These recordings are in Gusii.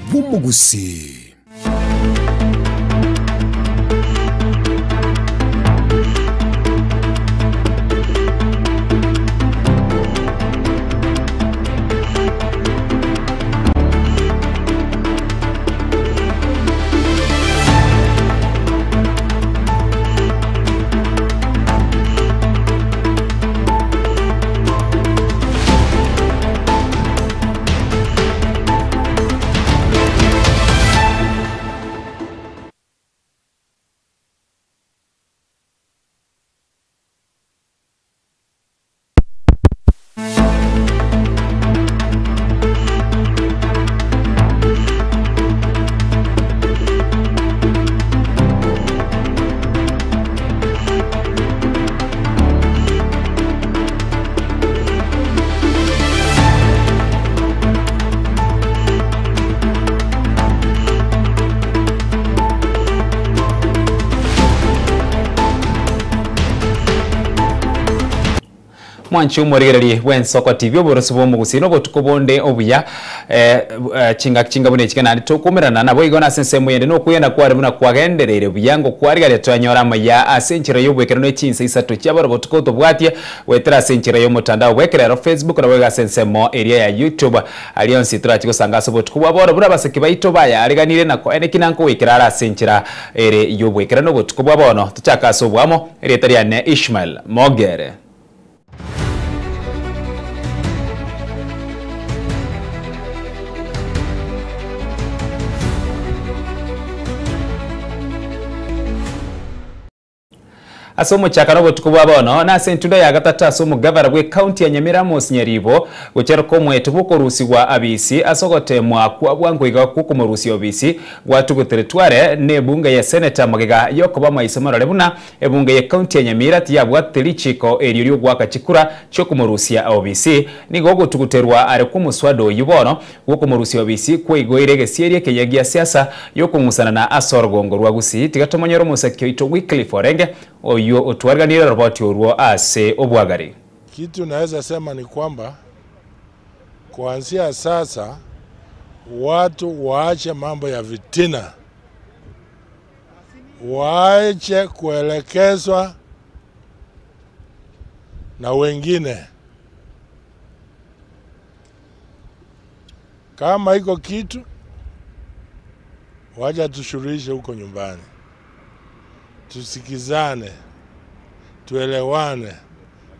Bw'omogusii. Mwanche omorigererie bw'Ensoko TV, oboroso bw'omogusii na obotuko bonde obuya eh, eh, chingaki chinga buna echi naende tokomerana naboigo nase ensemo yende nokwegena kware buna kwagendereire buya ngokwarigaria twanyora amaya ase enchera y'obwekeranu echinsa isato chiabare obotuko tobwatie goetera ase enchera y'omotandao bw'ekerero Facebook naboigo ase ensemo eria ya YouTube aria onsi torachi gosanga ase obotuko bwa bono buna abaseki baito bayaariganire na koeneki na nkogoikera are ase enchera ere y'obwekeranu obotuko bwa bono tochake ase obwamo erieta riane Ishmael Mogere. Ase omochakano obotuko bwa bono, na ase entunda ya gatato ase omogavana bw'ecounty ya Nyamira Amos Nyaribo, gochereka omweto bw'okorusigwa abisi ase ogoteemwa kwa bwango iga kw'okomorusia obisi gwatugutere tware n'ebunge ya seneta magega y'okoba amaiso marore buna Ebunge ye county ya Nyamira tiyabwatete richiiko erio ri'ogoaka chikura chi'okomorusia obisi. Nigo ogotuguterwa are kw'omoswada oyio bono bw'okomorusia obisi kwaigoire egesieri ekeyia gia siasa y'okong'usanana ase orogongo rwa Gusii. Tiga tomonyore omosaki oito Wycliffe Orenge oyio otwariganirie oroboti orwo ase obwagari. Kitu naeza sema ni kwamba kuanzia sasa watu waache mambo ya vitina. Waache kuelekezwa na wengine. Kama iko kitu, wacha tusuluhishe huko nyumbani, tusikizane, tuelewane,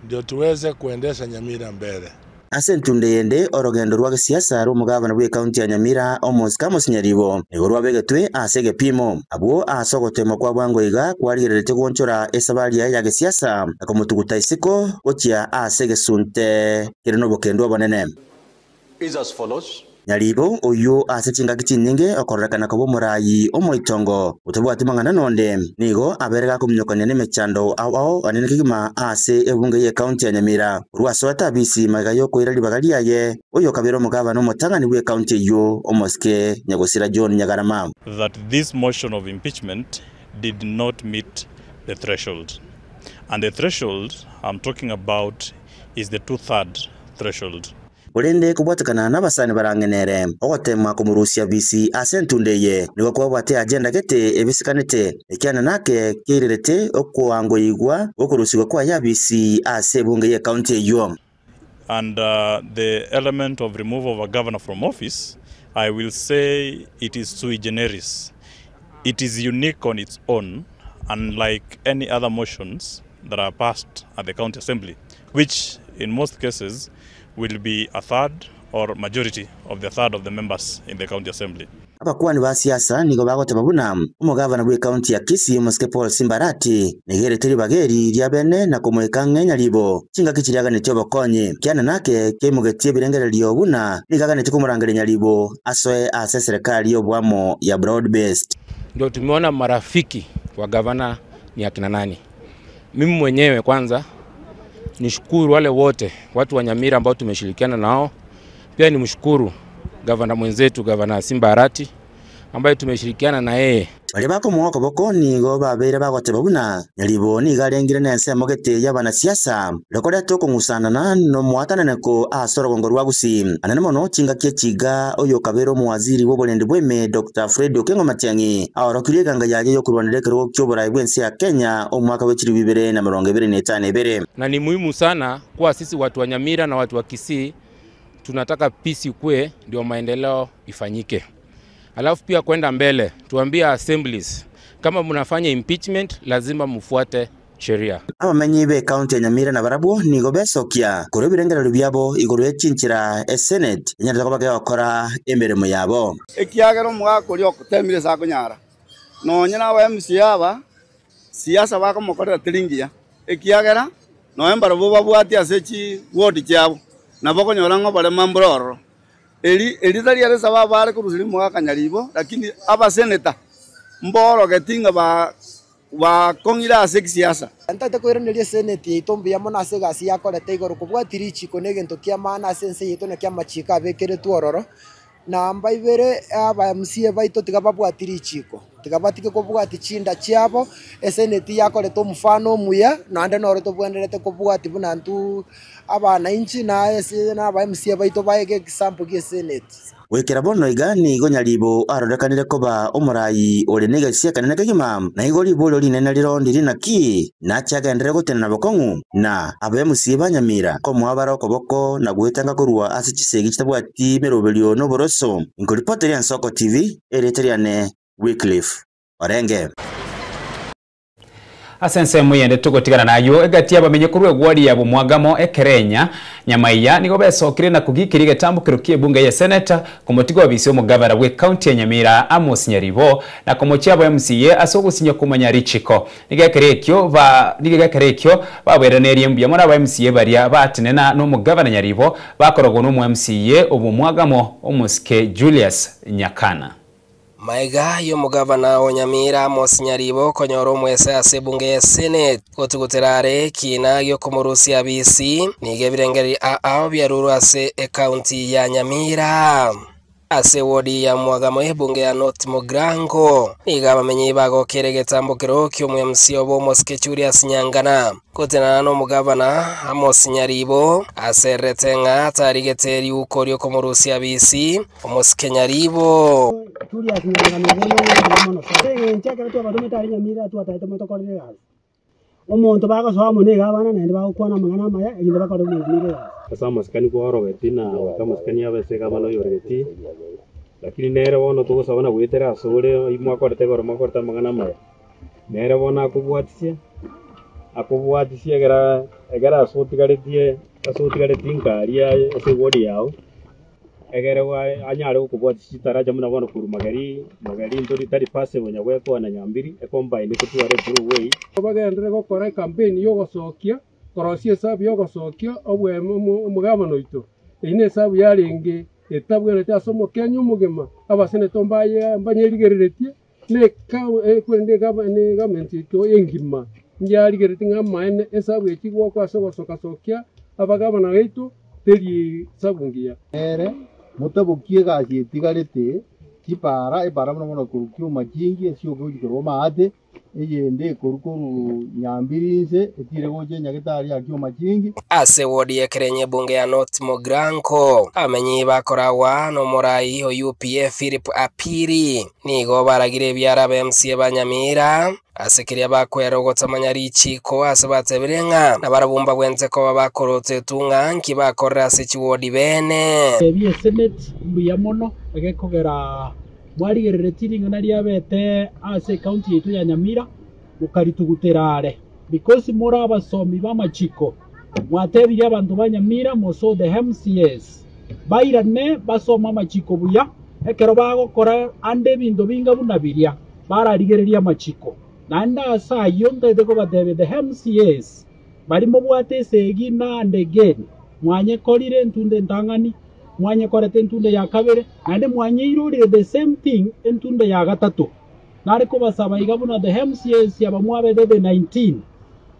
ndio tuweze kuendesha Nyamira mbele. Ase entunda eyende, orogendo rwa gesiasa rw'omogabana bw'ecounty ya Nyamira, Omosike Amos Nyaribo, nigo rwabegetwe ase egepimo. Abwo ase ogoteemwa kwa bwango iga kwarigereretie gwonchora esabari yaye ya gesiasa na komotuguta isiko gochia ase egesunte kere nobokendu obonene. Is as follows. Nyaribo oyio ase chingaki chinyinge okororekana koba omoraai omoitongo otabwati mang'ana nonde, nigo abeire gakominyokania nemechando ao ao anene kegima ase ebunge y'ecounty ya Nyamira. Korwa asoete abisi magega y'okoira ribaga riaye, oyo okabeire omogabana omotang'ani bw'ecounty eyio omosike Nyagosira John Nyagarama. That this motion of impeachment did not meet the threshold and the threshold I'm talking about is the two third threshold. Korende kobwatekana nabasani barang'enere, ogoteema komorusia bisi ase entunda eye nigo kwabwate agenda gete ebisikanete, ekiana nake keirerete okoangoigwa gw'okorusigwa kwaye abisi ase ebunge y'ecounty eyio. And the element of removal of a governor from office, I will say it is sui generis. It is unique on its own, unlike any other motions that are passed at the county assembly, which in most cases will be a third or majority of the third of the members in the county assembly. Abakuani ba siasa nigo bagoteba buna omogavana bw'ecounty ya Kisii omosike Paul Simba Arati nigo erete ribaga eri ria bene na komoika ang'e nyaribo chingaki chiria aganetie obokonyi. Kiana nake keimogetie ebirengererio buna nigo aganetie komorangeria nyaribo asoe ase eserekari y'oboamo ya Broad Based. Ndio tumeona marafiki wa gavana ni akina nani. Mimi mwenyewe kwanza nishukuru wale wote watu wa Nyamira ambao tumeshirikiana nao. Pia nimshukuru gavana mwenzetu gavana Simba Arati ambaye tumeshirikiana na yeye. Baria bakomoa okoboko nigo babeire bagoteba buna Nyaribo nigo arengire na ensemo gete y'abanasiasa rikoreta okong'usanana na omwatananeko ase orogongo rwa Gusii. Anene mono chingaki echiga oyo okabera omowaziri bw'oborendi bw'eme Dr. Fred Okengo Matiang'i aorokirie eganga yaye y'okorwanera ekerogo ki'oborai bw'ense ya Kenya omwaka bwe 2022. Na ni muhimu sana kuwa sisi watu wa Nyamira na watu wa Kisii tunataka peace ikue ndio maendeleo ifanyike. Alafu pia kwenda mbele tuambie assemblies kama mnafanya impeachment lazima mfuate sheria. Abamenyi be county ya Nyamira na barabwo nigo besokia korwa ebirengererio biabo igoro ya chinchera e Senate enyarete koba gegokora emeremo yabo. Ekiagera omogaka oria ogotemire ase akonyara, nonye na aba MCA aba, siasa bakomokorera teri ngiya, ekiagera nonye mbarabwo babwati ase chiward chiabo, nabo okonyora ng'a oborema mbore ororo. Eri eri tari ere sababu are koruseria omogaka Nyaribo, lakini abaseneta mborogeti ng'a ba bakong'ire ase ekisiasa. Ntagete koiraneria eseneti yaito mbuya mono ase egasi yakorete igoro kobwatia richiko na egento ki'amaana ase ense yaito naki amachiko abekeretwe ororo. Namba ibere, aba MCA baito tiga babwatie richiko, tiga batige kobwatia chinda chiabo, eseneti yakorete omofano omuya, naende noro tobwenerete kobwatia buna intwe abananchi na ase na aba MCA baito baege example gie eseneti. Goikera bono iga nigo Nyaribo arorekanire koba omorai ore negesia ekenene kegima, na igo riborio rinene rirondi rinaki nache agenderere gotenena bokong'u na aba MCA ba Nyamira komoa bare okoboko na gwetanga korwa ase chisegi chitabwati meroberio na oboroso. Nkoripoteria Ensoko TV, erieta riane Wycliffe Orenge. Ase ensemo eyende togotigana nayio, egati y'abamenyi korwa egwari ya Bomwagamo Ekerenya, Nyamaiya nigo besokire na kogiikeria egetambokero ki'ebunge ye Seneta komotiga obisi omogavana bw'ecounty ya Nyamira Amos Nyaribo na komochia abo MCA ase ogosinywa komanya richiko. Nigo ekero ekio ba nigo ekero ekio babwerenerie mbuya mono aba MCA baria batenena n'omogavana Nyaribo bakorogwa n'omo MCA obw'Omwagamo omosike Julius Nyakana. Magega y'omogavana o Nyamira Amos Nyaribo konyora omwese ase ebunge ye Senate gotugutera are ekiina giokomorusia abisi, nigo ebirengererio ao biarurwe ase ecounty ya Nyamira. Ase ewodi ya Mwagamo y'ebunge ya North Mugirango, nigo abamenyi bagokera egetambokero ki'omwMCA obo omosike Julius Nyangana gotenena n'omogavana Amos Nyaribo asererete ng'a tarigete riuko riokomorusia abisi omosike Nyaribo. Julius Nyangana obo nomonto mono sana. Eng'encho ekero twabatomete aria Nyamira twataete motokorere egasi. Omonto bagosoa amo nigo abana naende bagokwana amang'ana amaya erinde bakore buna Nyamira egasi. Ase amasikani kwarogeti na goika amasikani abe ase egavana oyoregeti, lakini nere bono togosaba na goetera asore aywo mwakorete igoro mwakorete amang'ana amaya, nere bono akobwatisie, akobwatisie egera egere ase otigaretie ase otigaretie nka aria ase eward yago, egere anyare gokobwatia chitaracha buna bono korwa mageri mageri ntori tari possible nyagwekwa na nyambiri ecombine totware through way. Bagenderere gokora ecampaign y'ogosokia, korosia esabu y'ogosokia obwemo omogabana oito. Eyio nesabu yarenge etabwenereti ase omokenya omogima, abaseneto mbaye mbanyerigereretie, ne egovernment yaito engima yarigereretie ng'a amaene esabu eye chigokwa ase ogosokasokia abagabana baito teri sabu ngiya. Nere motabokie egasi etigarete chipara epara mono mono korwa kioma chingi ase ogochi korwa omahate eyende ekorwa korwa nyambiri inse etire gocha enyagetari ya kioma chingi. Ase ward y'Ekerenyo ebunge ya North Mugirango, abamenyi bakoragwa nomorai o UPA Philip Apiri nigo baragire ebiara aba MCA ba Nyamira ase keria bakwera ogotamanya richiko ase batebire ng'a nabarabwo mbagwente koba bakorotetwe ng'a nki bakorera ase chiwodi bene. Tebia esenate mbuya mono egekogera mwarigereretie ring'ana riabete ase ecounty yaito ya Nyamira mokaritugutera are because more abasomi b'amachiko mwatebirie abanto ba Nyamira moso the MCAs bairane basome amachiko buya ekero bagokora ande ebinto binga buna biria bararigereria amachiko naende ase ayio ntaete kobatebia the MCAs bari mobwate esegi na and again mwanyekorire entunde entang'ani mwanyekorete entunde ya kabere naende mwanyeirorire the same thing entunde ya gatato nare kobasaba iga buna the MCAs aba mwabete the 19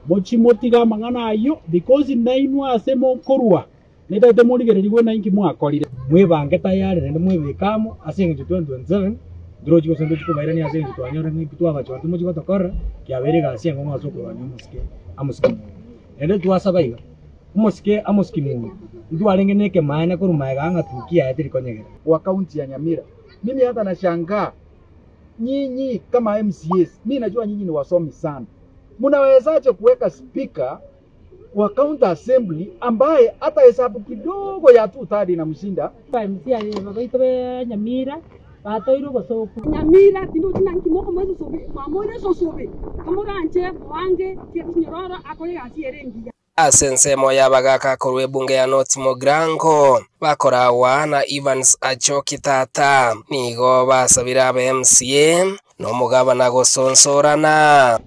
mochimotiga amang'ana ayio because nainwe ase mokorwa netaete morigererigwe na inki mwakorire. Mwebange tayari naende mwebeke amo ase eng'encho 2027 Ntirochi gose ntochi kobairania ase eng'encho twanyorire ng'a eki twabachorete mochi gotokorera, kiabeire egasi enkong'u ase okorwania omosike Amos Kimunya. Naende twasaba iga, omosike Amos Kimunya, ntwarenge na ekemaene korwa magega ng'a tuki yaye teri konyegera. Wa county ya Nyamira. Mimi hata nashangaa nyinyi kama MCAs, mi najua nyinyi ni wasomi sana, mnawezaje kuweka speaker wa county assembly ambaye hata hesabu kidogo ya two third inamshinda? MCA baito be Nyamira batoirwe obosoku. Nyamira tindoti nanki mokomoa esusubi mwamoire esusubi kamoranche moange kinyororo akore egasi ere engiya. Ase ensemo y'abagaaka korwa ebunge ya North Mugirango, bakoragwa na Evans Achoki Tata, nigo basabire abe MCA na omogabana gosonsorana.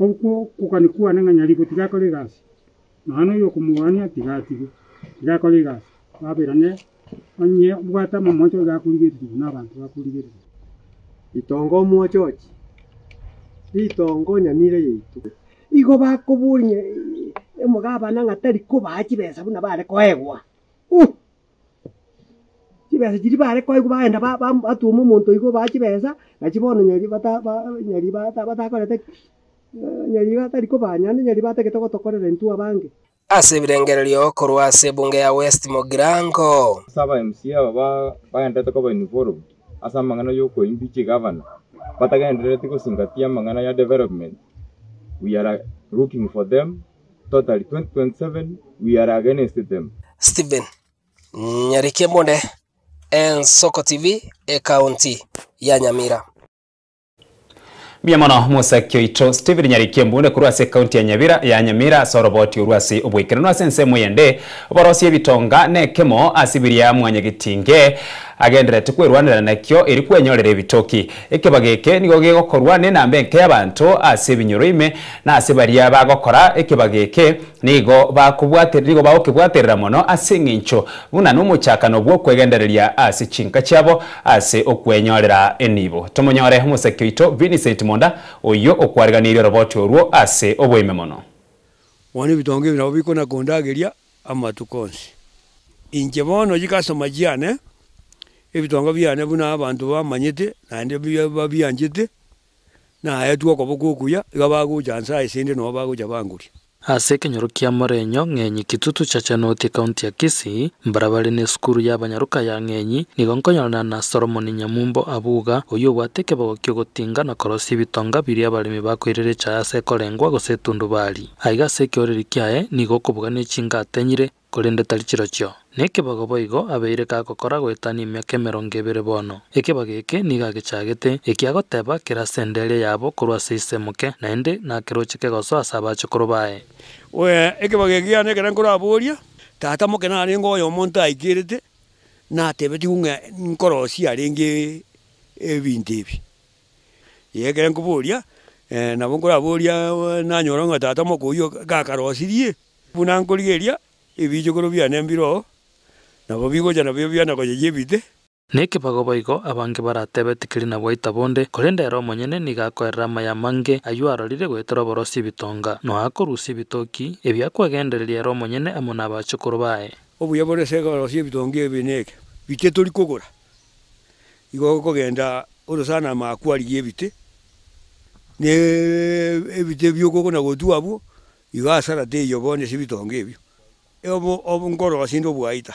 Okwo okogania kwane ng'a nyariko tiga akore egasi, nonya noyo okomogania tiga atige, tiga akore egasi, baberane onye obwate amamocho iga akorigereria buna abanto bakorigereria. Ritongo omwochochi, ritongo nyamira yaito. Igo bakoboria omogabana ng'a tari kobaa chibesa buna bare koegwa. Uh! Chibesa chiria bare koegwa bagenda ba- ba batwoma omonto igo obaa chibesa, nachi bono nyari bata ba nyari bata batakorete ki? Nyari batari kobaa naende nyari batagete gotokorera intwe abange. Ase ebirengererio korwa ase ebunge ya West Mugirango. Ase aba MCA aba bagendererete koba involved ase amang'ana ya okoimpeach egavana, batagenderereti gosingatia amang'ana ya development, we are looking for them totally 2027 we are against them. Stephen Nyariki Embunde, Ensoko TV, Ekaunti ya Nyamira. Mbuya mono mosaki oito Stephen Nyariki Embunde korwa ase ekaunti ya Nyabira ya Nyamira ase oroboti orwo ase oboikeranu ase ensemo eyende oborosie ebitonga nekemo ase biria mwanyagetinge agendererete kwerwanera nakio eri kwenyorera ebitoki. Ekebago eke nigo gegokorwa nenamba enke y'abanto ase ebinyoro ime na ase baria bagokora ekebago eke Nigo bakobwate nigo bagokebwaterera mono ase engencho buna nomochakano bw'okwegendereria ase chinka chiabo ase okwenyorera enibo. Tomonyore omoseki oito Vincent Monda oyio okwariganirie oroboti orwo ase oboime mono. Bono ebitonga ebi nabo bikona kondageria amatuko onsi. Inche bono chikasoma chiane, ebitonga biane buna abanto bamanyete naende babianchete, Naetwe okoboko okuya, iga bagocha nse aye ase inde nabo bagocha bangoria. Ase ekenyoro kia Morenyo, Ng'enyi, Kitutu Chacha North Ekaunti ya Kisii, mbarabare nesukuru y'abanyaroka ya Ng'enyi, nigo nkonyorana na Solomon Nyamumbo Abuga, oyio obwate ekebago ki'ogotinga na korosia ebitonga biria abaremi bakoirera echae ase ekorengwa gose etundubari. Aiga ase ekeoreri kiaye nigo okobuga ne chinga atenyire, Korende tari chirochio. Nekebago boigo abeire gagokora goetania emiaka emerongo ebere bono. Ekebago eke nigo agechagete, ekiagoteba kere ase enderia yabo korwa ase ise moke, naende nakeroche kegosoa ase abachokoro baye. Ekebago eke kiane ekero nkoraboria, tata moke narenge oyomo ntaikerete, natebetigwe ng'a nkorosia arenge ebinto ebi. Ekero nkoboria, nabo nkoraboria nanyora ng'a tata moke oyio gakarosirie. Buna nkorigereria, ebichokoro biane mbiroo, nabo bigocha nabio biana koyeyia ebite. Nekebago boigo abange baratebe tikeri na bwaita bonde, korende ere omonyene nigo akoerera amaya amange ayio arorire goetera oborosia ebitonga, noa akorusia ebitoki, ebi akwegendereria ere omonyene amo nabachokoro baye. Obuya bore ase ekorosia ebitonga ebi neke, bite tori kogora, igo okogenda orosana amakwa arigie ebite, ne ebite biokogona gotwa abwo, Igo asara teiyo bono ase ebitonga ebio, obo obo nkorosia inde obwaita,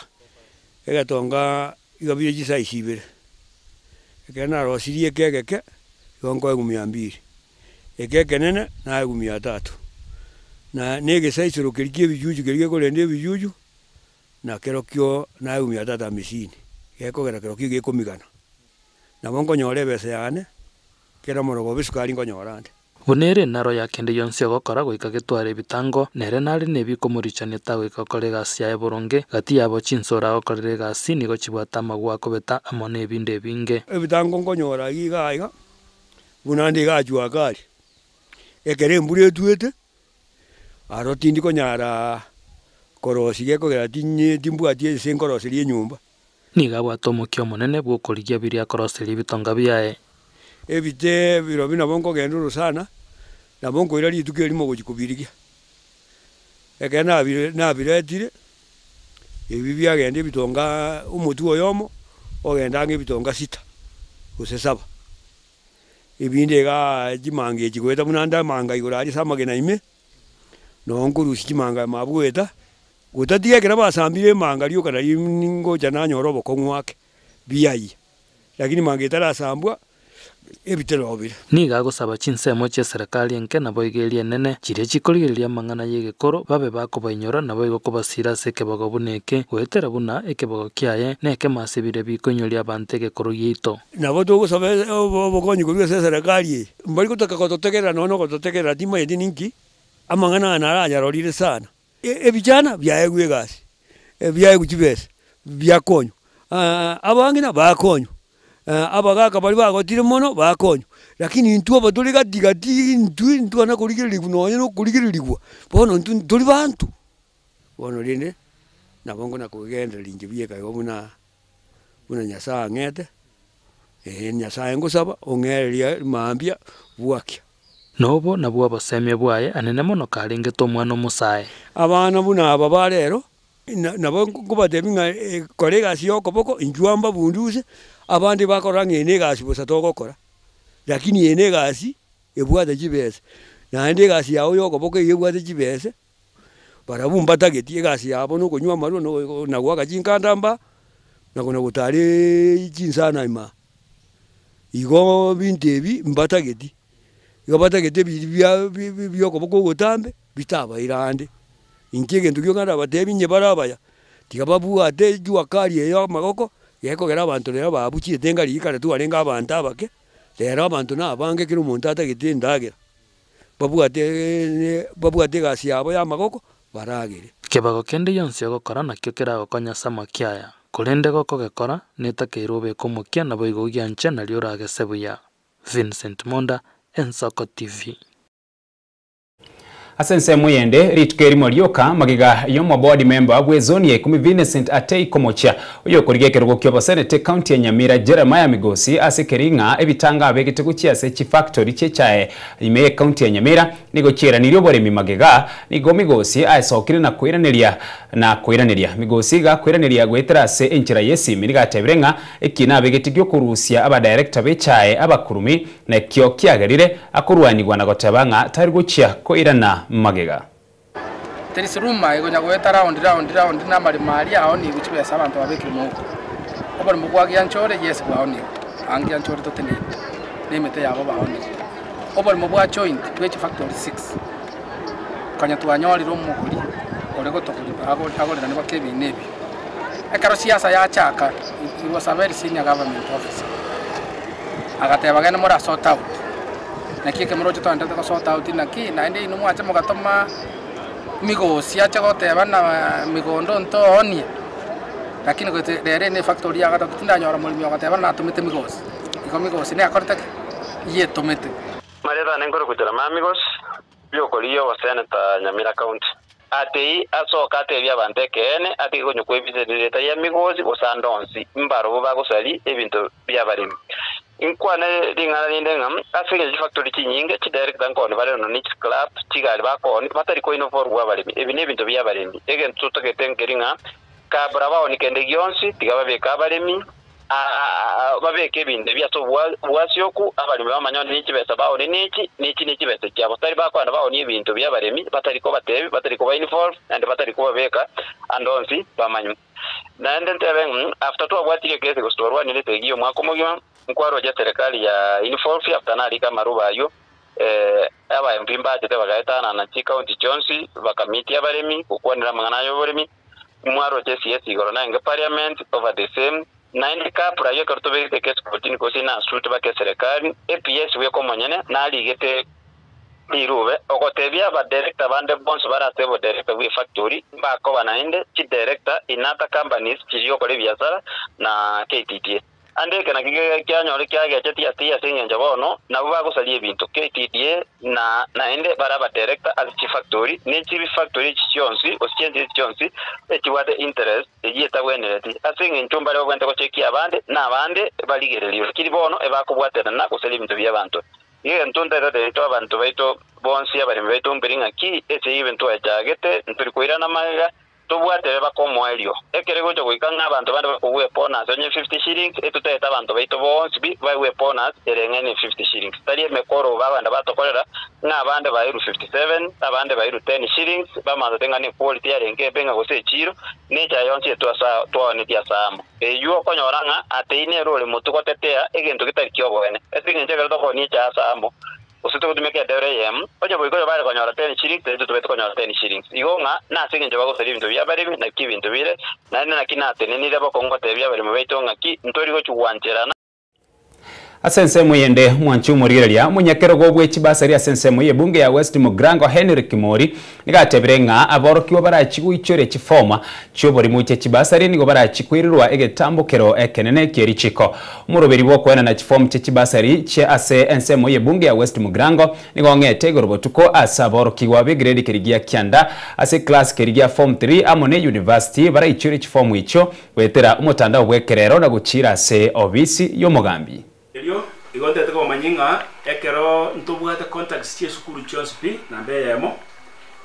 egetonga iga bire chisize ibere, ekero narosirie eke egeke, igo nkoegwa mia mbiri, eke ekenene naegwa mia tatu, na na egesaisero keria kia ebichuchu keria gekorenda ebichuchu, na kerokio naegwa mia tatu hamsini, gekogera kerokio gekomigana. Nabo nkonyora ebesa yane, kera omorogoba esukari nkonyora nde. Buna ere naro ya kende gionsi ogokora goika getware ebitango, nere nare nebikomorichania tagoika gokora egasi yaye boronge, gati yabo chinsoro agokorera egasi nigo chibwate amagwa akobeta amo nebinde ebinge. Ebitango nkonyora iga iga, buna nde iga jua kali, ekero embura etwete, aro tindi konyara korosia gekogera tinye timbwati ase nkoroseria enyomba. Nigo abwate omokia omonene bw'okorigia biria akoroseria ebitonga biaye. Ebite birobio nabo nkogenda orosana, nabo nkoira rituko erimo gochia kobirigia. Ekero nabire nabiretire, ebi biagenda ebitonga omotwe oyomo, ogenda ang'e ebitonga sita. gose saba. Ebinde igaa chimanga echi goeta buna ande amanga igoro aria ase amagena ime, noo nkorusia chimanga ime abwo goeta, gotatiga ekero basambire emanga rioka nario ngocha nanyora obokong'u ake, biayia. Lakini manga etarasambwa, ebitero bire. Nigo agosaba chinsemo chi'eserekari enke naboigo eria enene, chiria chikorigereria amang'ana y'egekoro, babe bakobainyora naboigo kobasiira ase ekebago buna eke, goetera buna ekebago kiaye nekemo ase biria bikoinyoria abanto egekoro giaito. Nabo togosaba obokonyi korwa ase eserekari eye, mbari gotaka gototegerera nonya nogototegerera timanyeti ninki, amang'ana aya naranyarorire sana. Ebichana biaegwe egasi, biaegwe chibesa, biakonywa, abang'ina bakonywa, abagaka baria bagotire mono bakonywa, lakini intwe aba tore gati gati intwe ntwana korigererigwa nonya na okorigererigwa, bono intwe ntori banto. Bono rende, nabo nkona kogendereria inche bieka igo buna buna Nyasaye ang'ete, eh Nyasaye ngosaba ong'ererie mambia bwakia. Nobo nabwo obosemia bwaye anene mono karengete omwana omosae. Abana buna aba ba rero, nabo nkobatebia ng'a kora egasi ya okoboko, inchuo mbabunduse, abande bakorora ng'a eye na egasi bosa togokora, lakini eye na egasi ebwate chibesa, naende egasi yago ya okoboko eywo ebwate chibesa, barabwo mbatageti egasi yabo na okonywa amarwa na goaka chinkanda mba, na kona gotara chinsana ime aa. Igo binto ebi mbatageti, igo batagete ebiri bia bia okoboko ogotambe bitabaire ande. Inki egento gioka ndabatebi inye bare abaya, tiga babwate jua kali eye ya amagoko, gekogera abanto rero babuchete enga riria kare twarenge abanto abake, rero abanto na abange kera omonto atagete endagera, babwate babwate egasi yabo ya amagoko baragere. Kebago kende gionsi ogokora nakio keragokonye ase amakia aya, korende gokogekora, netakeire obeke omokia naboigo ogianche nario oragese buya. Vincent Monda, Ensoko TV. Ase ensemo eyende, rituko erimo rioka magega y'omoboard member bw'ezoni ya ikomi Vincent Atei Komochia oyokorigia ekerogo ki'obosenete ekaunti ya Nyamira Jeremiah Migosi ase ekeri ng'a ebitanga abegete gochia ase chifactory chi'echae ime y'ekaunti ya Nyamira nigo chiairanirie oboremi magega nigo Migosi aesokire na koiraneria na koiraneria Migosi iga akoiraneria goetera ase enchera y'esimi nigo atebire ng'a eki nabegete giokorusia abadirector b'echae abakurumi Nakio kiagerire akorwanigwa na goteba ng'a tari gochia koirana magega. There is rumour egonya goeta round round round na amaremo aria aonigwe chibesa abanto babekire mouko. Oboremo bwa Gianchore yes bwaonigwe, ang Gianchore toteneine na emete yabo baonire. Oboremo bwa joint bwe chifactory six konya twanyorire omogori ore gotogori agorerane baka ebina ebio. Ekero siasa yachaka he was a very senior government officer. Agateba genda mora sort out, naki eke moroche twaenderete go sort out naki, naende inwe mwacha mogatoma migosi ache goteba ng'a migondo ntoonie, lakini gote rero ere efactory ya gatato tindanyora moremi ogoteba natomete migosi, igo migosi nekorete ki? Yetomete. Marieta ane nkore gochera Mamigos, Riokorigia ogoseneta Nyamira County. Atei asoka atebie abanto ekeene, atige konywa kw'ebiseria ritari emigosi gose ande onsi, mbarobwo bagosaria ebinto bi'abaremi. Inkwane ring'ana rinde ng'a ase engencho chifactory chinyinge, chidirector nkoni bare nonya ne chiclub, chigari bakoni, batari koinoforwa abaremi. Ebi nebinto bi'abaremi. Egento totagete nkeri ng'a kabra baoni kende gionsi, tiga babeke abaremi, babeke ebinto ebi ase obwasioku, abaremi bamanye onye ne chibesa baonie nechi, nechi ne chibesa chiabo. Tari bakogenda baonie ebinto bi'abaremi, batari kobatebi, batari koba involve, naende batari kobabeka ande onsi bamanye. Naende ntebe ng'a after twabwatire ekesi gose twarwanire esegi y'omwaka omogima, nkwaroche eserekari ya involve after narika amaruba ayio, aba MP mbachete bagaetanana chicounty chionsi, bakamitia abaremi, gokwanera amang'ana ay'oboremi, Mwaroche CS igoro naenge parliament over the same naende kapra ayio ekero tobegete case kotini gose ina suit baka eserekari APS bweka omonyene narigete rirube ogotebia aba director bande bonsi bare ase obo director bwe factory mbakoba naende chi director in other companies chiria gokora ebiasara na KTDA. Ande eke nakio kianyore kiagechetie ase ase engencho bono nabwo bagosaria ebinto, KTDA, na naende bare abadirector ase chifactory, ne chifactory echi chionsi gose chiense echi chionsi echibwate interest eyio etabwenereti, ase engencho mbare babwenerete gochekia abande na abande barigererio, lakini bono ebakobwaterana gosaria ebinto biabanto. Egento ntaetate intwe abanto baito bonsi abaremi baito mberi ng'aki ase ebinto twachagete ntori koirana magega. Tobwate baka omoerio, ekero egocha goika ng'a abanto bande bakogwa ebonus onye 50 shillings, etotagete abanto baito bonsi pi baegwe ebonus ereng'aine 50 shillings. Tari emekoro abande batokorera ng'a abande bairwe 57, abande bairwe 10 shillings, bamanyete ng'a ne quality yarenge ebe ng'a gose echiro, ne echae yonsi etwasa twaonetie ase amo. Eyio okonyora ng'a atei nere ore motwe gotetea egento getari ki'oboene. Ase engencho ekero tokoonia echae ase amo, Gose togotumeka edero eyemo, onye boigo oyo bare konyora ten shillings, naintwe tobete konyora ten shillings. Igo ng'a nase engencho bagosaria ebinto bi'abaremi, naki ebinto bire, naende naki natenenire bokong'u gotebia abaremi baito ng'aki ntori gochia gwancherana. Ase ensemo eyende, mwanche omorigereria, omonyakerogo bwe chibasari ase ensemo y'ebunge ya West Mugirango Henry Kimori Nigo atebire ng'a aborokigwa barachie goichoria chifoma chi'oborimo chie chibasari nigo barachie koirerwa egetambokero ekenene kie richiko. Omoroberi bw'okoenana chifomu chie chibasari chie ase ensemo y'ebunge ya West Mugirango nigo ong'ete igoro botuko ase aborokigwa b'egrade kerigia kianda ase class kerigia form 3 amo ne university baraichorie chifomu echio goetera omotandao bw'ekerero na gochiira ase obisi y'omogambi. Erio igo ntagete kobamanyia ng'a ekero ntobwate contacts chi'esukuru chionsi pi, namba eyemo,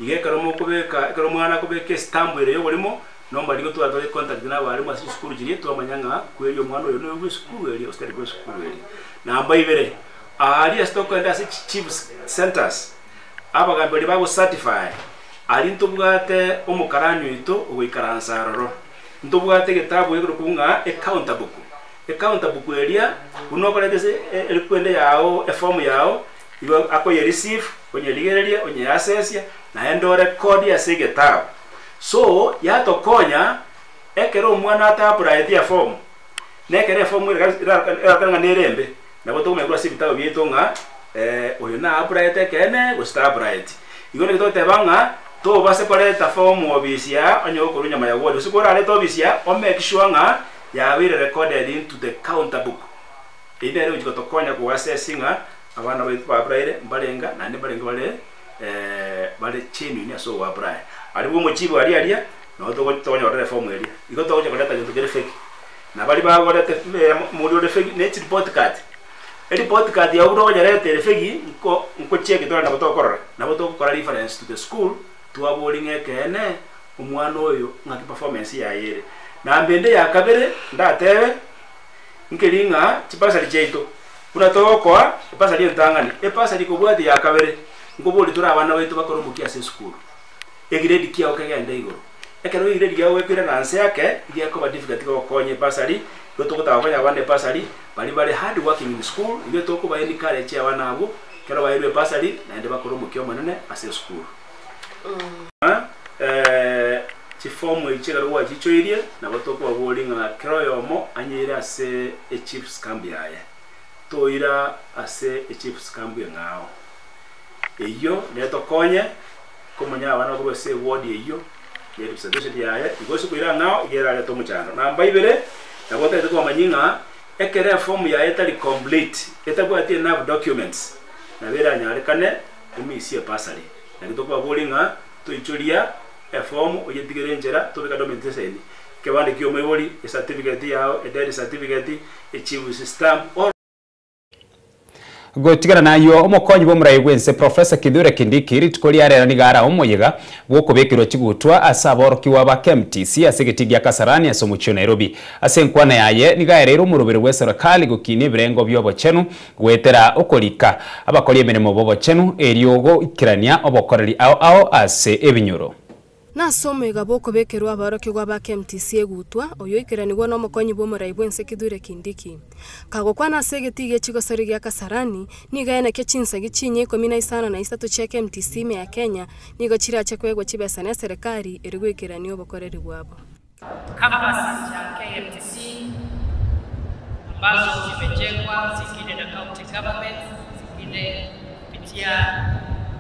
iga ekero mokobeka ekero omwana akobeka estamp ere y'oborimo, nomba nigo twatware contact na abalimu ase chisukuru chiria twamanya ng'a kweri omwana oyo noyo bw'esukuru eria gose tari bw'esukuru eria. Namba ibere, aaria ase tokogenda ase chichiefs centres, abagambi baria bago certify, aria ntobwate omokarani oito ogoikaransa aroro. Ntobwate egetabu ekerokwa ng'a ecounter book. Ecounter book eria buna okoreta ase erikwende yao eform yao igo akoye receive onyerigererie onyeasesie naende orekodi ase egetabu. So yatokonya ekero omwana ata applyeti eform na ekero eform erakore ng'a nere embe nabo tokomanya korwa ase ebitabu biaito ng'a oyo na applyete ekeene gose ta applyeti. Igo naki togoteba ng'a tobase koreta form obisi aa onye gokorwa nyuma ya ward gose korarete obisi aa o make sure ng'a Yabeire recorded into the counter book. Eyio nere egochia gotokonya ko assess ng'a abana baito ba applyire mbarenga naende mbarenge bare bare genuine ase ogo apply. Aria bwa omochibu aria aria nabo tokonyorera eform eria. Igo togochia koreta gento kere fake. Na baria bagorete mori ore fake ne chireport card. Ereport card yago buna okonyereta ere fake nko nkocheki tore nabo tokorora. Nabo togokora reference to the school twaboria ng'a ekeene Omwana oyo ng'aki performance yaye ere. Namba ende ya kabere ndatebe nkeri ng'a chibasari chiaito buna togokoa ebasari entang'ani, ebasari ekobwatia ya kabere nkoboria tore abana baito bakore omokia ase esukuru. Egrade kiao kegende igoro. Ekero egrade kiao gekoirana nse ake gekoba difficult gokonya ebasari, igo togotaka gokonya abana ebasari baria bare hard working in school, igo tokoba encourage abana abwo ekero bairwe ebasari naende bakore omokia omonene ase esukuru. Chifomu echi ekero gwachichoirie, nabo tokobaboria ng'a kera oyomo anyeire ase echief's camp yaye. Toira ase echief's camp eng'ao. Eyio netokonye komanya abana korwa ase eward eyio ne representation yaye, igo ase koira ang'ao iga erarete omochando. Namba ibere, nabo otagete komanya ng'a ekero efomu yaye etari complete, etabwati enough documents, nabo eranyarekane Emisia ebasari. Naki tokobaboria ng'a toichoria efomu oyetigere enchera tobeka document eseni, ekebande ki'omoibori, ecertificate yao, edeath certificate, echief's stamp, all. Gotigana nayio, omokonyi bw'omorai bw'ense Professor Kithure Kindiki rituko ria rero nigo arae omoyega bw'okobekerwa chigutwa ase aborokigwa ba KMTC ase egetii gia Kasarani ase omochie o Nairobi. Ase enkwana yaye nigo aereire omoroberi bw'eserekali gokinia ebirengo bi'obochenu Goetera okorika abakori emeremo b'obochenu, erio goikerania obokoreri ao ao ase ebinyoro. Nase omoiga bw'okobekerwa aborokigwa ba KMTC egutwa, oyio oikeranigwa nomokonyi bw'omorai bw'ense Kithure Kindiki. Kagokwana ase egetii gie chigosori gia Kasarani, nigo aenekia chinsagi chinyia ikomi na isano na isato chia KMTC ime ya Kenya nigo chirache koegwa chibesa neserekari erio goikerania obokoreri bwabo. Campuses ya KMTC ambazo zimejengwa, zingine na county government, zingine kupitia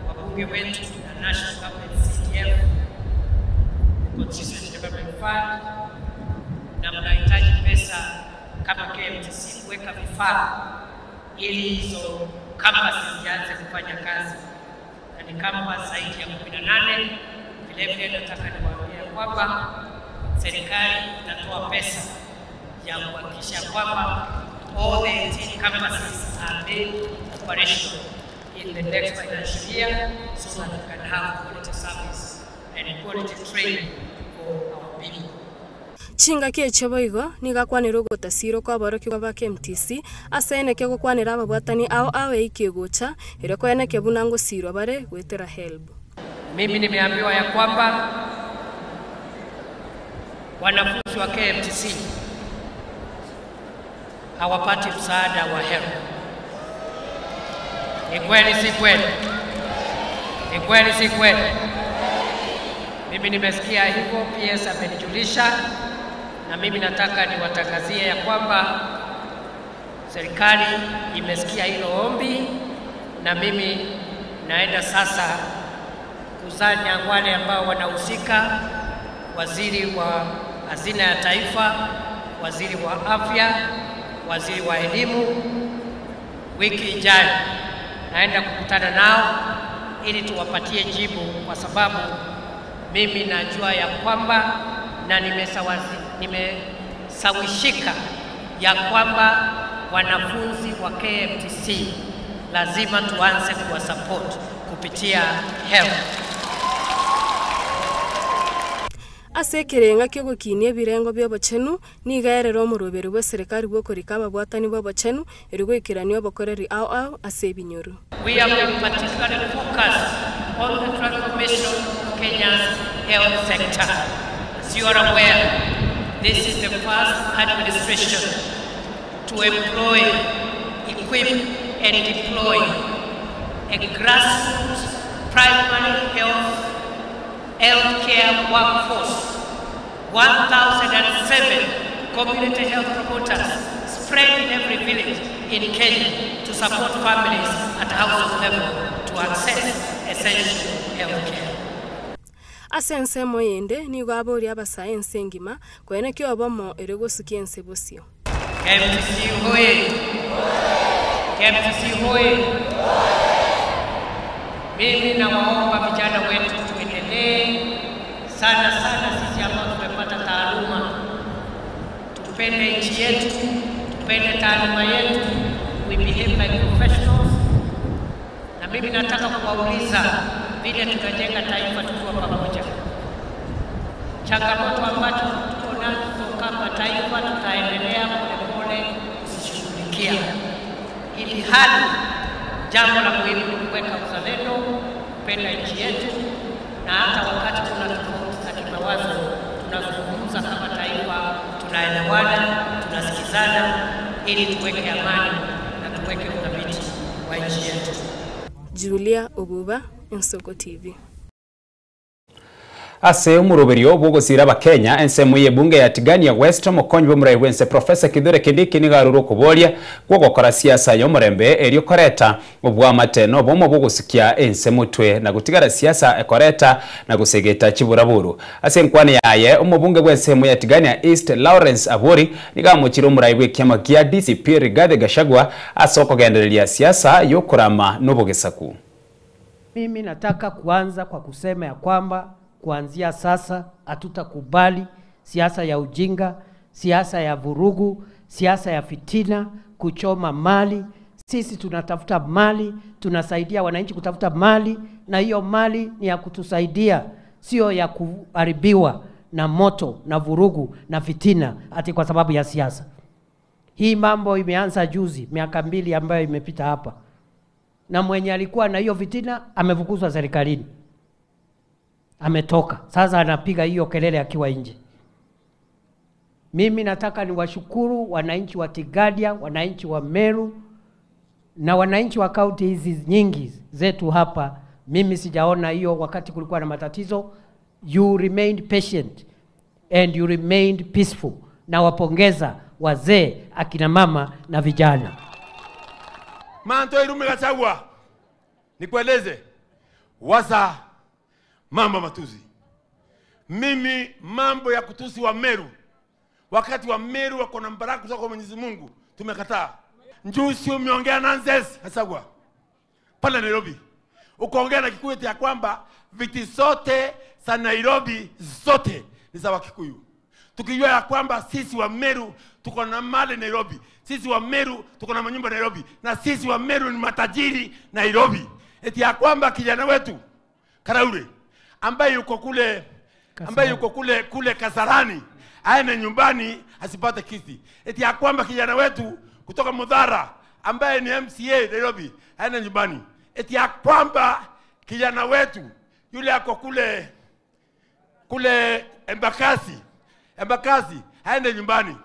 wabunge wetu na national government CDF, the Constituency Development Fund, na mnahitaji pesa kama KMTC kuweka vifaa ili hizo campuses zianze kufanya kazi, na ni campus zaidi ya 18. Vile vile nataka niwaambie kwamba serikali itatoa pesa ya kuhakikisha kwamba all the 18 campuses are made operational in the next financial year so that we can have quality service and quality training for people. Chingaki echio boigo nigo akwanire ogotasirwa kw'aborokigwa ba KMTC ase eneke gokwanera ababwatani ao ao eiki egocha, erio koeneke buna ngosirwa bare goetera HELB. Mimi nimeambiwa ya kwamba wanafunzi wa KMTC hawapati msaada wa HELB. Ni kweli si kweli? Ni kweli si kweli? Mimi nimesikia hivyo, PS amenijulisha, na mimi nataka niwatangazie ya kwamba serikali imesikia hilo ombi, na mimi naenda sasa kusanya wale ambao wanahusika, waziri wa hazina ya taifa, waziri wa afya, waziri wa elimu. Wiki ijayo naenda kukutana nao ili tuwapatie jibu, kwa sababu mimi najua ya kwamba na nimesawishika ya kwamba wanafunzi wa KMTC lazima tuanze kuwasupport kupitia HELB. Ase ekerenga ki'ogokinia ebirengo bia obochenu, nigo erere omoroberi bwa eserekari bw'okorika ababwatani bwa obochenu eri goikerania obokoreri ao ao ase ebinyoro. We have been particularly focused on the transformation of Kenya's health sector. As you are aware, this is the first administration to employ, equip, and deploy a grassroots primary healthcare workforce, 1,007 community health promoters spread in every village in Kenya to support families at household level to access essential healthcare. Ase ensemo eyende nigo aboria abasae ense engima koenekia obomo ere gosukia ense bosio. KMTC hoye! KMTC hoye! Mimi nawaomba vijana wetu tuendelee sana sana, sisi ambao tumepata taaluma, tupende nchi yetu, tupende taaluma yetu, we behave like professionals. Na mimi nataka kuwauliza vile tunajenga taifa tukiwa pamoja, changamoto ambacho tuko nazo kama taifa tutaendelea polepole kuzishughulikia, ili hali jambo la muhimu ni kuweka uzalendo, kupenda nchi yetu, na hata wakati kuna tofauti za kimawazo tunazungumza kama taifa, tunaelewana, tunasikizana ili tuweke amani na tuweke uthabiti wa nchi yetu. Julia Obuba, Ensoko TV. Ase omuroberio bwogosira abakenya ensemo y'ebunge ya Tigania West omokonyi bw'omorai bwense Professor Kithure Kindiki nigo arure okoboria kwogokora siasa y'omorembe erio koreta obwamate na obomo bwogosukia ense motwe na gotigara siasa ekoreta na gosegeta chiburaburu. Ase enkwana yaye omobunge bw'ensemo ya Tigania East Lawrence Abori nigo amochire omorai bw'ekiama kia DCP Rigathi Gachagua ase okogendereria siasa y'okorama n'obogesaku. Mimi nataka kuanza kwa kusema ya kwamba kuanzia sasa hatutakubali siasa ya ujinga, siasa ya vurugu, siasa ya fitina, kuchoma mali. Sisi tunatafuta mali, tunasaidia wananchi kutafuta mali, na hiyo mali ni ya kutusaidia, sio ya kuharibiwa na moto na vurugu na fitina ati kwa sababu ya siasa. Hii mambo imeanza juzi, miaka 2 ambayo imepita hapa, na mwenye alikuwa na hiyo fitina amefukuzwa serikalini, ametoka sasa, anapiga hiyo kelele akiwa nje. Mimi nataka niwashukuru wananchi wa Tigania, wananchi wa Meru na wananchi wa kaunti hizi nyingi zetu hapa. Mimi sijaona hiyo wakati kulikuwa na matatizo. You remained patient and you remained peaceful. Nawapongeza wazee, akina mama na vijana. Manto Irume Gachagua, nikueleze wasa mambo matuzi. Mimi mambo ya kutusi wa Meru, wakati wa Meru wako na baraka kutoka kwa Mwenyezi Mungu, tumekataa. Njusi umeongea nonsense Gachagua pale Nairobi, ukaongea na Kikuyu ya kwamba viti zote za Nairobi zote ni za Wakikuyu, tukijua ya kwamba sisi wa Meru tuko na mali Nairobi, sisi wa Meru tuko na manyumba Nairobi, na sisi wa Meru ni matajiri Nairobi. Eti ya kwamba kijana wetu Karaure ambaye yuko kule ambaye yuko kule kule Kasarani aende nyumbani asipate kiti, eti ya kwamba kijana wetu kutoka Mudhara ambaye ni MCA Nairobi aende nyumbani, eti ya kwamba kijana wetu yule ako kule kule Embakasi Embakasi aende nyumbani.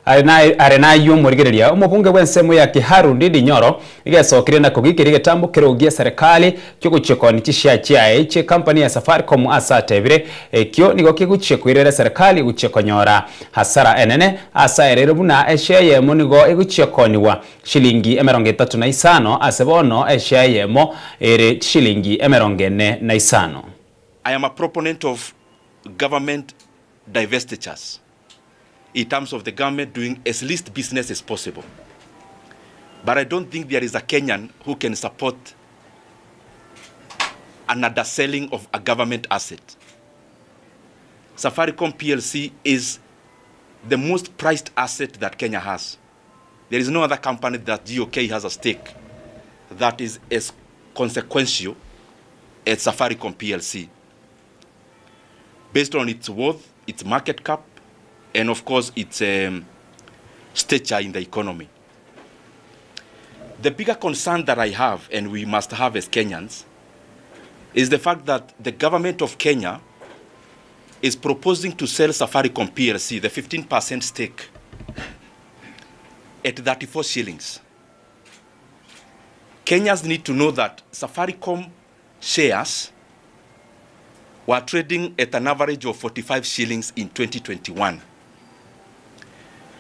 Are nayo omorigereria omobunge bwa ensemo ya Kiharu Ndindi Nyoro igesokire na kogikeri getambo kerogia serikali kyogochia chishia chiaye chie company ya Safaricom ase atebire ekio nigo kegochia koirera serikali gochia konyora hasara enene ase erere buna eshare yemo nigo egochia koniwa shilingi 35 ase bono eshare yemo ere shilingi 45. I am a proponent of government divestitures in terms of the government doing as least business as possible. But I don't think there is a Kenyan who can support an underselling of a government asset. Safaricom PLC is the most prized asset that Kenya has. There is no other company that GOK has a stake that is as consequential as Safaricom PLC. Based on its worth, its market cap, and of course its stature in the economy. The bigger concern that I have, and we must have as Kenyans, is the fact that the government of Kenya is proposing to sell Safaricom PLC, the 15% stake, at 34 shillings. Kenyans need to know that Safaricom shares were trading at an average of 45 shillings in 2021,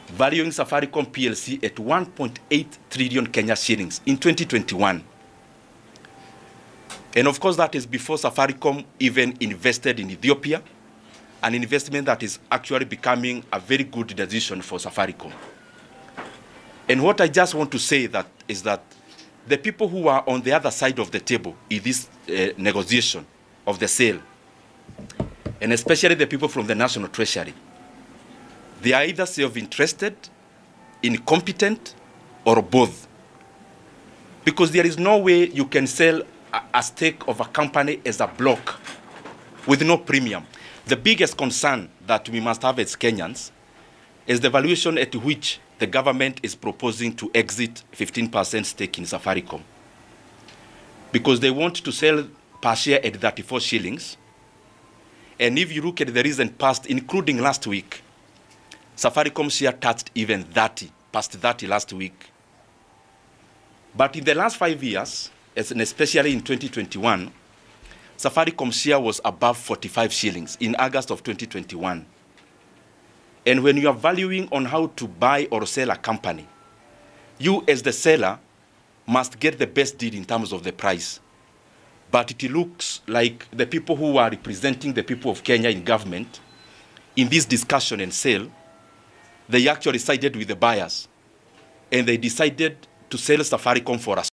valuing Safaricom PLC at 1.8 trillion Kenya shillings in 2021. And of course, that is before Safaricom even invested in Ethiopia, an investment that is actually becoming a very good decision for Safaricom. And what I just want to say that is that the people who are on the other side of the table in this negotiation of the sale, and especially the people from the National Treasury, they are either self-interested, incompetent, or both. Because there is no way you can sell a stake of a company as a block with no premium. The biggest concern that we must have as Kenyans is the valuation at which the government is proposing to exit 15% stake in Safaricom. Because they want to sell per share at 34 shillings. And if you look at the recent past, including last week, Safaricom share touched even 30, past 30 last week. But in the last 5 years, and especially in 2021, Safaricom share was above 45 shillings in August of 2021. And when you are valuing on how to buy or sell a company, you as the seller must get the best deal in terms of the price. But it looks like the people who are representing the people of Kenya in government, in this discussion and sale, they actually sided with the buyers. And they decided to sell Safaricom for us.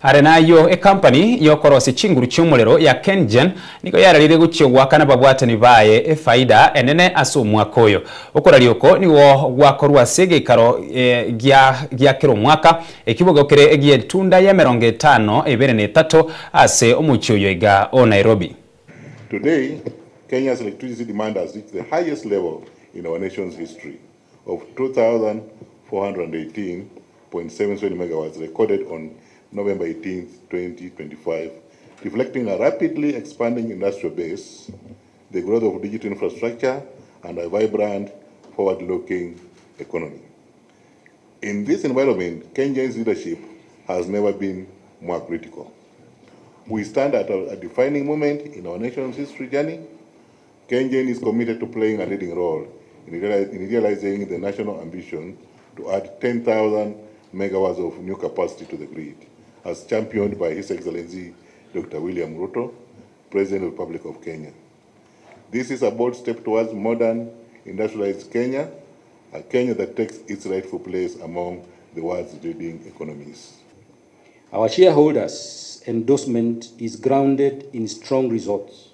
Are nayo e company yokorosi chinguru chiomorero ya Kengen niko yararire guchio gwakana babwatani baye e faida enene ase omwaka oyo okoraria oko nigo gwakorwa ase egeikaro gia kero omwaka ekibogo kere egietunda ya 53 ase omochie oyo iga o Nairobi. Today, Kenya's electricity demand has reached the highest level in our nation's history of 2,418.77 megawatts recorded on November 18, 2025, reflecting a rapidly expanding industrial base, the growth of digital infrastructure, and a vibrant, forward-looking economy. In this environment, Kenya's leadership has never been more critical. We stand at a defining moment in our nation's history journey. KenGen is committed to playing a leading role in realizing the national ambition to add 10,000 megawatts of new capacity to the grid, as championed by His Excellency Dr. William Ruto, President of the Republic of Kenya. This is a bold step towards modern, industrialized Kenya, a Kenya that takes its rightful place among the world's leading economies. Our shareholders' endorsement is grounded in strong results.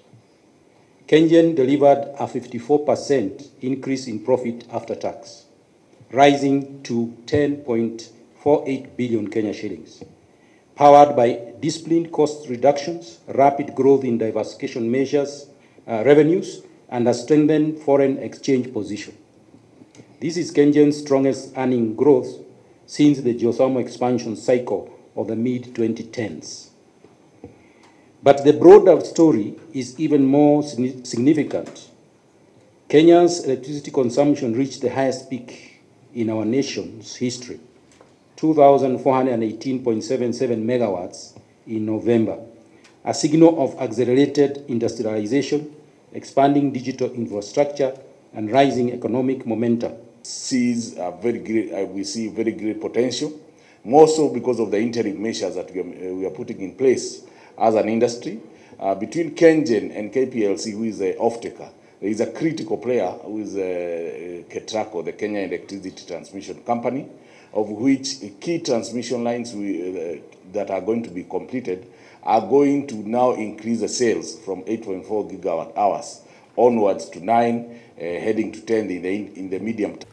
KenGen delivered a 54% increase in profit after tax, rising to 10.48 billion Kenya shillings, powered by disciplined cost reductions, rapid growth in diversification measures, revenues and a strengthened foreign exchange position. This is Kengen's strongest earning growth since the geothermal expansion cycle of the mid-2010s. But the broader story is even more significant. Kenya's electricity consumption reached the highest peak in our nation's history, 2,418.77 megawatts in November, a signal of accelerated industrialization, expanding digital infrastructure, and rising economic momentum. Sees a very great, we see very great potential, more so because of the interim measures that we are putting in place as an industry. Between KenGen and KPLC, who is the off-taker, there is a critical player who is Ketraco, the Kenya Electricity Transmission Company, of which key transmission lines that are going to be completed are going to now increase the sales from 8.4 gigawatt hours onwards to 9, heading to 10 in the medium term.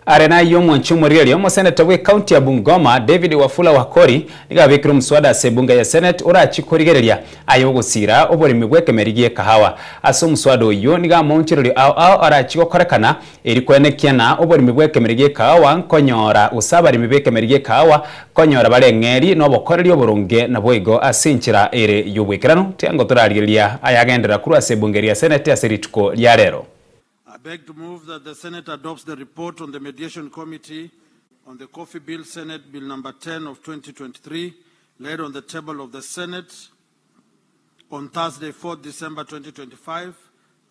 Are nayo omwanchi omorierio omoseneta bwe county ya Bungoma David Wafula Wakori niga abekire omuswada ase ebunga ya Senate orachi korigereria aye ogosira oboremi bwa ekemeri gie ekahawa ase omuswada oyo niga amaonchererio ao ao arachi gokorekana eri kwenekiana oboremi bwa ekemeri gie ekahawa nkonyora gose abaremi ba ekemeri gie ekahawa konyora bare eng'eri na obokoreri oboronge naboigo ase enchera ere ya obwekerano tiango torarigereria ayagendera korwa ase ebunga eria Senate ase rituko ria rero. I beg to move that the Senate adopts the report on the Mediation Committee on the Coffee Bill, Senate Bill number 10 of 2023, laid on the table of the Senate on Thursday, 4th December 2025,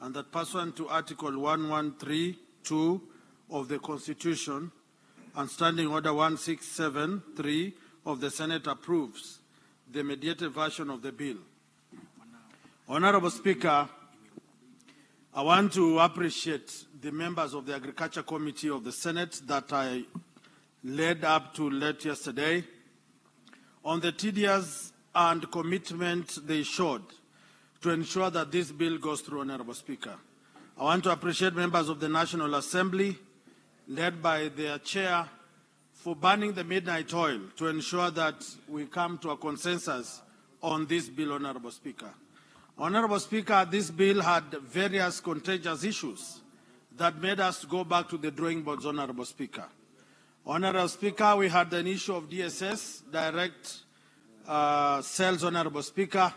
and that pursuant to Article 1132 of the Constitution and Standing Order 1673 of the Senate approves the mediated version of the bill. Honorable Speaker, I want to appreciate the members of the Agriculture Committee of the Senate that I led up to late yesterday on the tedious and commitment they showed to ensure that this bill goes through, Honorable Speaker. I want to appreciate members of the National Assembly, led by their chair, for burning the midnight oil to ensure that we come to a consensus on this bill, Honorable Speaker. Honorable Speaker, this bill had various contentious issues that made us go back to the drawing boards, Honorable Speaker. Honorable Speaker, we had an issue of DSS, direct sales, Honorable Speaker,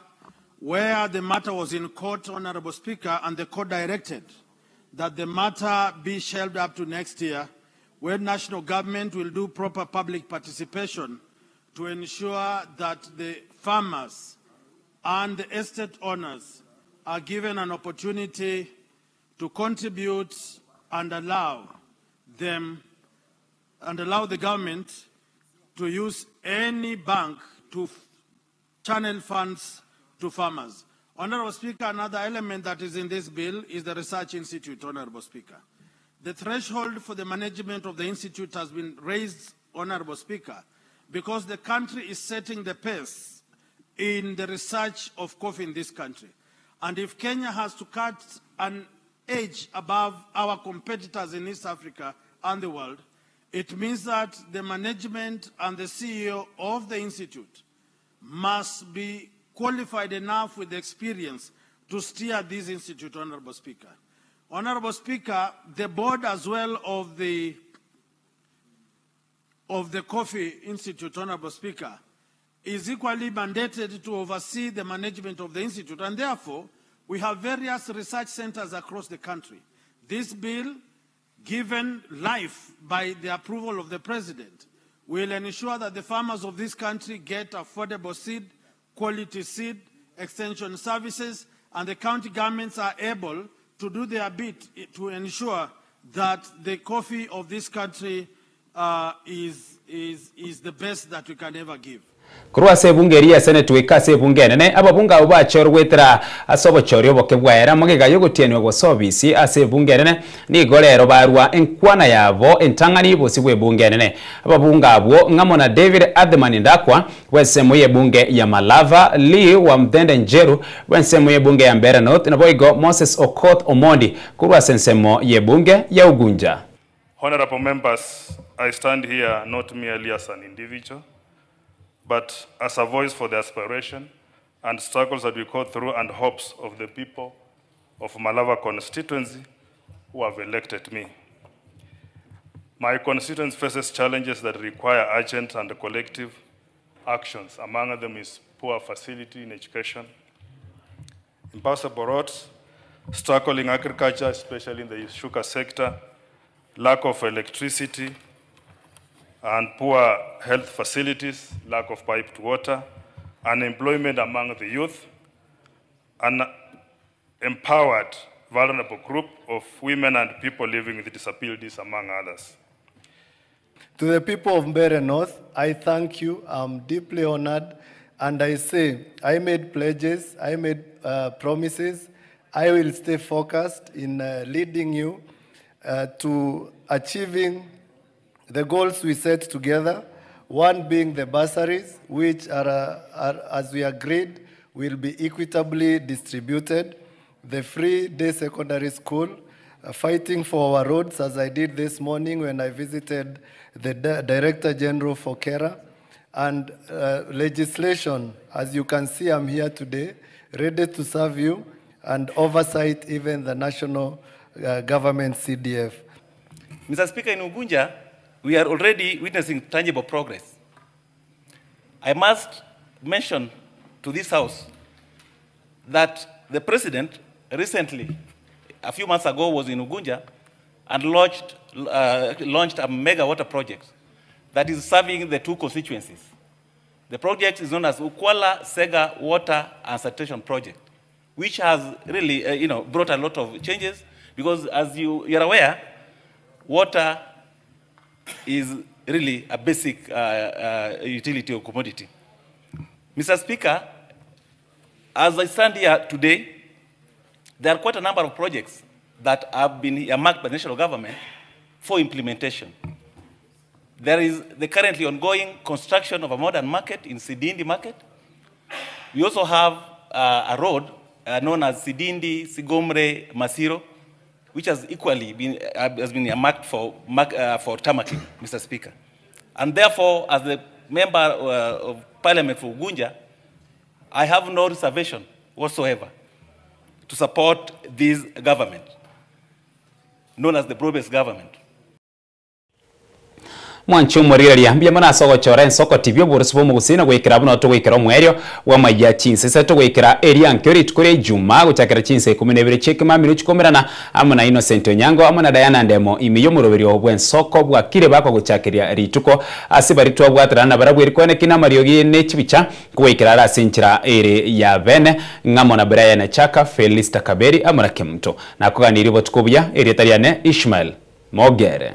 where the matter was in court, Honorable Speaker, and the court directed that the matter be shelved up to next year, when national government will do proper public participation to ensure that the farmers and the estate owners are given an opportunity to contribute and allow them and allow the government to use any bank to channel funds to farmers. Honorable Speaker, another element that is in this bill is the Research Institute, Honorable Speaker. The threshold for the management of the institute has been raised, Honorable Speaker, because the country is setting the pace in the research of coffee in this country. And if Kenya has to cut an edge above our competitors in East Africa and the world, it means that the management and the CEO of the institute must be qualified enough with experience to steer this institute, Honorable Speaker. Honorable Speaker, the board as well of the Coffee Institute, Honorable Speaker, is equally mandated to oversee the management of the institute, and therefore we have various research centers across the country. This bill, given life by the approval of the president, will ensure that the farmers of this country get affordable seed, quality seed, extension services, and the county governments are able to do their bit to ensure that the coffee of this country is the best that we can ever give. Korwa ase ebunge eria ya Senate goika ase ebunge enene ababunge abo bachorwa goetera ase obochori oboke bwaera magega ya ogotianiwa gose obisi ase ebunge enene nigo rero barwa enkwana yabo entang'ani bosi bwa ebunge enene ababunge abwo ng'amo na David Athman Ndakwa bwa ensemo ya ebunge ya Malava Lee wa Mthende Njeru bwa ensemo ya ebunge ya Mbeere North naboigo Moses Okoth Omondi korwa ase ensemo ya ebunge ya Ugunja. Honorable members, I stand here not merely as an individual, but as a voice for the aspiration and struggles that we go through and hopes of the people of Malava constituency who have elected me. My constituency faces challenges that require urgent and collective actions. Among them is poor facility in education, impassable roads, struggling agriculture, especially in the sugar sector, lack of electricity, and poor health facilities, lack of piped water, unemployment among the youth, an empowered vulnerable group of women and people living with disabilities, among others. To the people of Mbeere North, I thank you. I'm deeply honored. And I say, I made pledges, I made promises. I will stay focused in leading you to achieving the goals we set together, one being the bursaries, which are, as we agreed, will be equitably distributed, the free day secondary school, fighting for our roads, as I did this morning when I visited the Director General for KERA, and legislation. As you can see, I'm here today, ready to serve you and oversight even the national government CDF. Mr. Speaker, in Ugunja, we are already witnessing tangible progress. I must mention to this House that the President recently, a few months ago, was in Ugunja and launched a mega water project that is serving the two constituencies. The project is known as Ukwala Sega Water and Sanitation Project, which has really brought a lot of changes because, as you're aware, water is really a basic utility or commodity. Mr. Speaker, as I stand here today, there are quite a number of projects that have been earmarked by the national government for implementation. There is the currently ongoing construction of a modern market in Sidindi Market. We also have a road known as Sidindi Sigomre Masiro, which has equally been, has been earmarked for tarmacking, Mr. Speaker. And therefore, as the member of Parliament for Ugunja, I have no reservation whatsoever to support this government, known as the broad-based government. Mwanchu morireria mbia mana sogochora ensoko tibyo borusi bomugusina gwikira buno tugwikira omwerio wa maya chinse se tugwikira area nkyo tukore Juma guchakira chinse 12 chekima miro chikomerana amo na Innocent Onyango amo na Diana Ndemo imiyo muroberio bwensoko bwakire bako guchakiria rituko ase bari twabwatirana barabwiri kone kina mariogi ne chibicha kuwikira ara sinchira ere ya bene ngamo na Brian Chaka Felista Kaberi amo na Kemto nakuganiri botukubya ere tariane Ishmael Mogere.